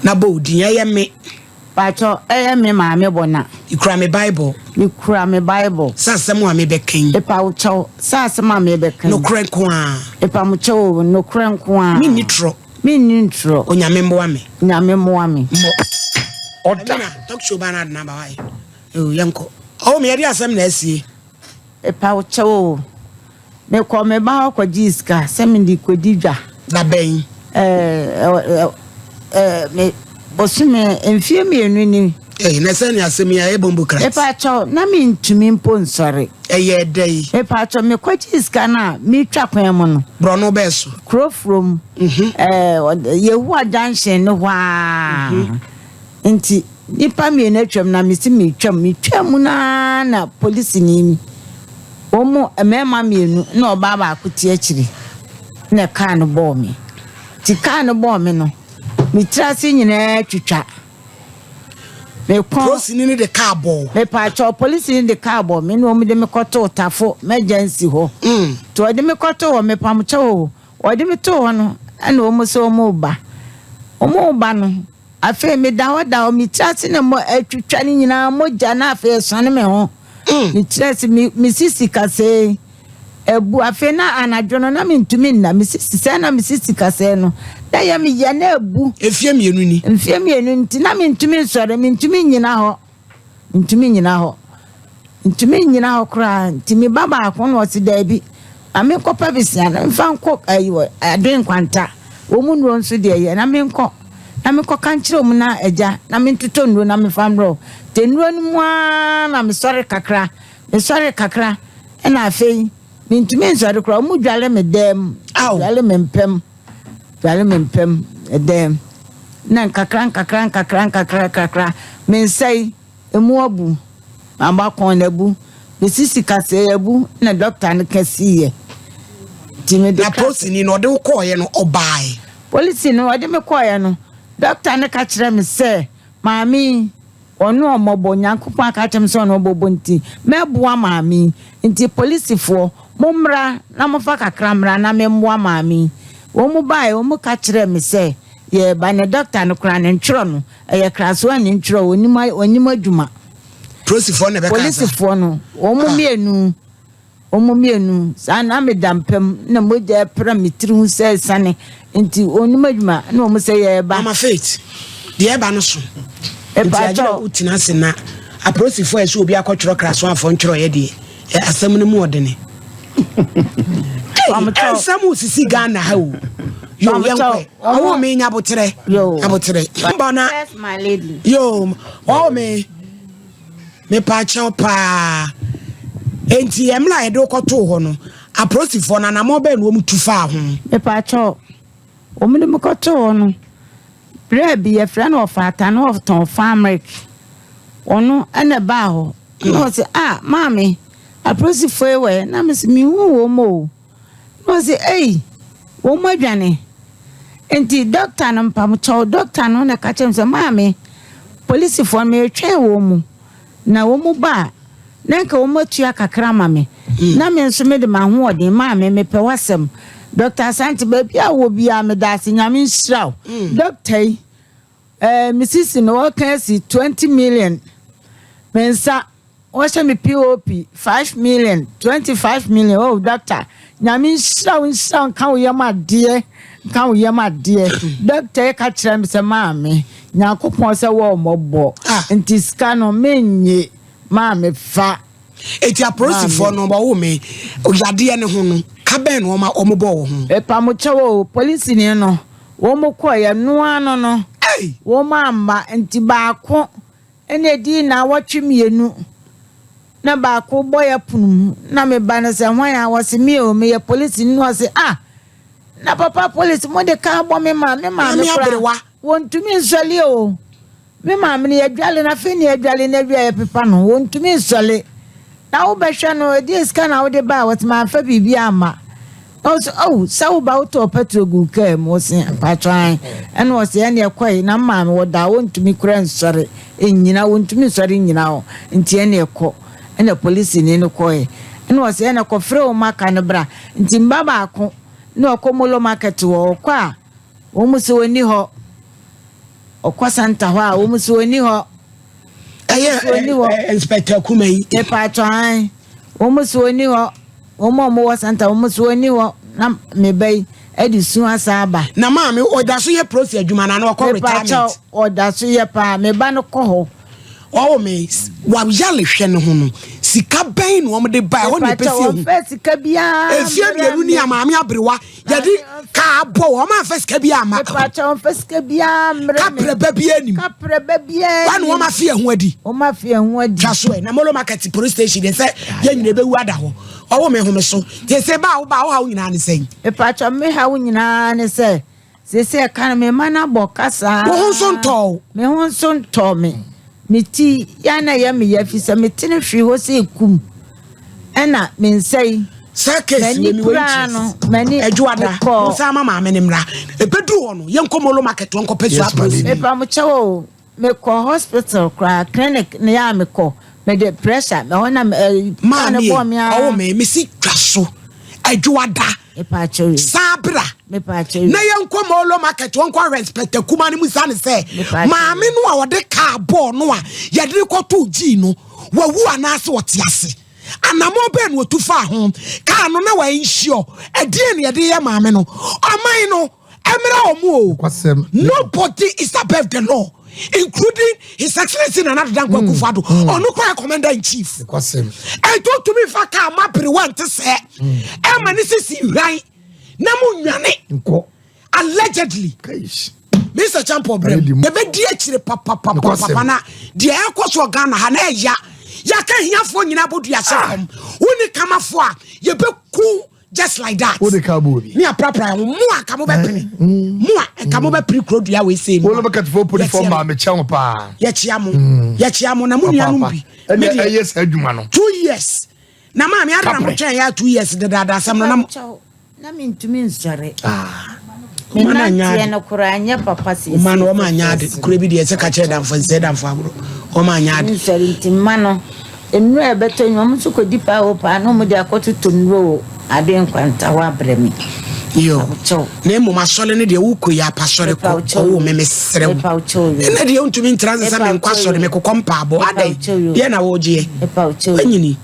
Na bɔ wo din. Ɛyɛ me. Pakyɛ, ɛyɛ me maame Bɔna. Mekura me Bible. Mekura me Bible. Sɛ asɛm a mebɛka yi. Epa wo kyɛw, sɛ asɛm a mebɛka yi. Nokorɛ nko ara. Epa mo kyɛw o, nokorɛ nko ara. Menni torɔ. Menni ntorɔ. Onyame mmoa me. Onyame mmoa me. Mmɔ. Ɔda. Amina, talk show ba na adena ba wa yi. Oh, yɛnkɔ. Oh, me yɛde asɛm na asie. Epa wo kyɛw o. Mekɔɔ me ba hɔ kɔgyee sika sɛ mede rekɔdi dwa. Da bɛn? Ɛɛ, ɛɛ, me bosome mfeɛ mmienu ni. Ei, na sɛ ne asɛm yi ayɛ bombo krat. Mepaakyɛw, na mentumi mpo nsɔre. Ɛyɛɛ dɛn? Mepaakyɛw, mekɔgyee sika no a, meretwa kwan mu no. Borɔno bɛn so? Kurofurom. Ɛɛ, Yehowa junction no hɔ ara. Nti nnipa mmienu atwam na mesi metwam. Metwaa mu no ara na polisini, wɔn mu mmarima mmienu na ɔbaa baako te akyire na kaa no bɔɔ me. Nti kaa no bɔɔ me no, me tiri ase nyinaa twitwa. Me kɔn. Polisini no de kaa bɔɔ wo? Mepaakyɛw, polisini no de kaa bɔɔ me na wɔn de me kɔtoo Tafo emergency hɔ. Nti wɔde me kɔtoo hɔ, mepamokyɛw o, wɔde me too hɔ no ɛna wɔn sɛ wɔn reba. Wɔn reba no, Afei meda hɔ da hɔ, me tiri ase na mo atwitwa ne nyinaa mogya na afei ɛsɔne me ho. Mm. Me tiri ase, me, me sisi kasɛɛ abu. Afei na anadwo no na mentumi nna, me sisi sɛ na me sisi kasɛɛ no na yɛ me yɛ na abu. Mfie mmienu ni. Mfie mmienu nti na mentumi nsɔre, mentumi nnyina hɔ. Mentumi nnyina hɔ. Mentumi nnyina hɔ koraa. Nti me ba baako na ɔse daabi, ma menkɔpɛ besia na memfa nkɔ ayi wɔ Adoe Nkwanta. Wɔn mu nnuro nso deɛ ɛyɛ na menkɔ na menkɔka nkyerɛ wɔn na agya na mentotɔ nnuro na memfa mmerɛ wo. Nti nnuro no mu ara na mesɔre kakra, mesɔre kakra ɛna afei mentumi nsɔre koraa. Wɔn dware me dan mu, dware me mpam. Dware me mpam dɛm na nkakra nkakra nkakra nkakra nkakra me nsa yi emu abu, m'abakɔn no abu, me sisi kasɛɛ abu na dɔkta no ka siiɛ. Nti mede Na polisini no ɔde wo kɔɔeɛ no ɔbaae? Polisini no ɔde me kɔɔeɛ no, dɔkta no ka kyerɛɛ me sɛ maame yi Ɔno ɔmmɔbɔ, Nyankopɔn aka akyerɛ me sɛ ɔno ɔbɔbɔ nti, mɛboa maame yi. Nti polisifoɔ, mommra na momfa kakra mmra na memmoa maame yi. Wɔn baeɛ, wɔn ka kyerɛɛ me sɛ yɛreba. Na dɔkta no koraa ne ntwerɛ no, ɛyɛ krasoa ne ntwerɛ, ɔnnim, ɔnnim adwuma. Polisifoɔ na ɛbɛkaa saa? Polisifoɔ no, wɔn mmienu. Wɔn mmienu, saa na meda mpa mu na mogya repra me tiri ho sɛ asiane nti wɔnnim adwuma na wɔn sɛ yɛreba. Mama Faith, deɛ ɛba no so. Nti agye na wotena ase na apolisifoɔ a ɛsɛ obi akɔtwerɛ krasoafoɔ ntwerɛeɛ deɛ asɛm no mu ɔdene. Nsɛm osisi Ghana ha o. Yo, yɛnkɔ. Ɔwɔ me nya aboterɛ. Aboterɛ. Mbɔ na. Yo, ɔwɔ me. Mepaakyɛw paa. Enti mmerɛ a yɛde wo kɔtoo hɔ no, apolisifoɔ no, anammɔn bɛn na wɔn tu faa ho? Mepaakyɛw, wɔn de me kɔtoo hɔ no, berɛ bi yɛfrɛ no Ɔfaata na ɔtɔn famrik. Ɔno na ɛbaa hɔ. Na ɔse, ah, maame, apolisifoɔ yi wɔ he? Na mese, menhuu wɔn o. Na ɔse, ei, wɔn adwane. Nti dɔkta no, mpamokyɛw, dɔkta no na ɛka kyerɛ me sɛ, maame, polisifoɔ no meretwɛn wɔn mu, na wɔn mu ba a, na nka wɔn atua kakra ama me, mm. na me nso mede m'ahoɔden, maame, mepɛ w'asɛm. Dɔkta Asante, baabi a wɔ biara meda ase, Nyame nhyira wo. Mm. Dɔkta yi, eh, me sisi no wɔka asi 20 million. Me nsa Wɔhyɛ me POP 5 million, 25 million oh doctor Nyame nhyira wo nhyira wo nka wo yam adeɛ nka wo yam adeɛ Doctor yi ka kyerɛ me sɛ maame Nyankopɔn sɛ wɔ mmɔbɔ ah. nti sika no mennye maame fa. Eti apolisifoɔ no wɔwo me yadeɛ ne ho no ka bɛn na wɔn wɔn bɔ wɔ ho. Epamokyɛw o polisini no wɔn kɔɔ yɛ noa no no wɔn amma nti baako. Ɛna ɛdii naawɔtwe mmienu na baako bɔ yɛ pono mu na me ba no sɛ hwan a wɔse me o meyɛ polisini na ɔse ah na papa polisi mo de ka bɔ me ma me maame koraa wɔntumi nsɔle o me maame no yɛdwale no afei ne yɛdwale no awie a yɛpepa no wɔntumi nsɔle na wobɛhwɛ no ɛdeɛ sika na wode ba a wɔse mamfa biribi amma Na ɔse oh sɛ wo ba wotɔɔ petrol guu kaa mu ɔse mpakyɛw ae ɛna ɔse ɛneɛ kɔe na maame wɔda a wɔntumi koraa nsɔre nnyina wɔntumi nsɔre nnyina hɔ nti ɛneɛ kɔ ɛna polisini no kɔe ɛna ɔse ɛna kɔfrɛ wo maka no bra nti mba baako na ɔkɔ molo market hɔ ɔkɔ a wɔn se ɔnni hɔ. Ɔkɔ center hɔ a, wɔn so ɔni hɔ. Ɛyɛ Inspector Kuma yi. Mepaatɔ an. Wɔn so ɔni hɔ. Wɔn a wɔwɔ center, wɔn so ɔni hɔ. Na me ba yi ɛde su asa aba. Na maame ɔda so yɛ polisi adwuma na ɔkɔ retirement? Mepaatɔ, ɔda so yɛ paa. Me ba no kɔ hɔ. Ɔwɔ me wayale hwɛ ne ho no, sika bɛn na wɔn de ba ɛhɔ na epɛ si ehu? Wɔn sika biara. Efie 2 ni a maame aberewa yɛde kaa bɔ wɔn afa sika bi ama. Mepaatɔ, wɔn fɛ sika biara mmerɛ mi. Kaprɛ ba bi anim. Kaprɛ ba biara anim. Wɔn wɔn afi ɛho adi. Wɔn afi ɛho adi. Twa so ɛ na Molo Market police station de sɛ yɛn nyina ebewu ada hɔ. Ɔwɔ me home so. Te sɛ ba a wo ba wo ha wo nyinaa ne sɛn? Mepaatɔ, me ha wo nyinaa ne sɛ sese ɛka no me ma no abɔ kasa. Wo ho nso ntɔ wo? Me ho nso ntɔ me. Me ti ya na yɛ me ya fi sɛ me tene hwee hɔ sɛ ekum. Ɛna me nsa yi. Sɛ case wei mi wɔ interest. Ɛdwoada mo nsa ama maame ne mmra. Ebeduru hɔ no yɛnkɔ Molo Market wɔnkɔ pɛ so apolisi. Mepa mo kyɛw o. Mekɔ hospital koraa, clinic ne yɛ a mekɔ. Mede pressure ɛhɔ na maame ɔwɔ me mesi twa so. Ɛdwoada. Saa bra na yɛnkɔ Molo Market wɔnkɔ ahwɛ Inspector Kuma no mu sa ne sɛ maame no a ɔde kaa bɔɔl no a yɛde kɔtoo gyii no wawu anaasɛ ɔte ase. Anammɔn bɛn na ɔtu faa ho? Kaa no na wɔanhyio. Ɛdeɛn na yɛde yɛ maame no? Ɔman no ɛmmra wɔn o. Nobody is above the law, including His Excellency Nana Addo Dankwa Akufo-Addo. Ɔno koraa yɛ commander in chief. Ɛnti wotumi fa kaa ma berewa nte sɛ ɛma ne sisi hwan na mo nwane allegedly. Mr. Champo brem yɛbɛdi akyire papapapapa na deɛ ɛkɔ so Ghana ha na ɛya yɛaka hiafoɔ nyinaa bɔdua hyɛ fam. Wone kamafoɔ a yɛbɛku just like that. Wode ka bɔ obi. Ne aprapra ho mo a ka mo bɛpene. Mo a ka mo bɛpere kuro dua wei sei mu. Wɔn bɛkɛtefo polifɔ maa mekyɛ ho paa. Yɛkyia mo. Yɛkyia mo na mo nuanom bi. Ɛnna ɛyɛ saa adwuma no. 2 years. Na maame adana mo twɛn yɛ 2 years dedaada asɛm no na mo. Na mentumi nsɔre. Me nanteɛ no koraa nyɛ papa siesie. Ɔma no ɔma anya ade. Kuro bi deɛ sɛ ka kyerɛ damfo nsɛ damfo agorɔ. Ɔma anya ade. Nsɔre nti mma no nnuro a ɛbɛtɔ nyi wɔn nso kɔdi paa o paa na wɔn de akɔtotɔ nnuro o ade nkwanta hɔ abrɛ me. Yo. Na mmom asɔre no deɛ wokɔ yi apa asɔre kɔ ɔwɔ me mesrɛ wo. Ɛnna deɛ wontumi ntra nsɛ sɛ menkɔ asɔre mekokɔ mpaabɔ adɛn deɛ na wɔgyeɛ. Wanyini.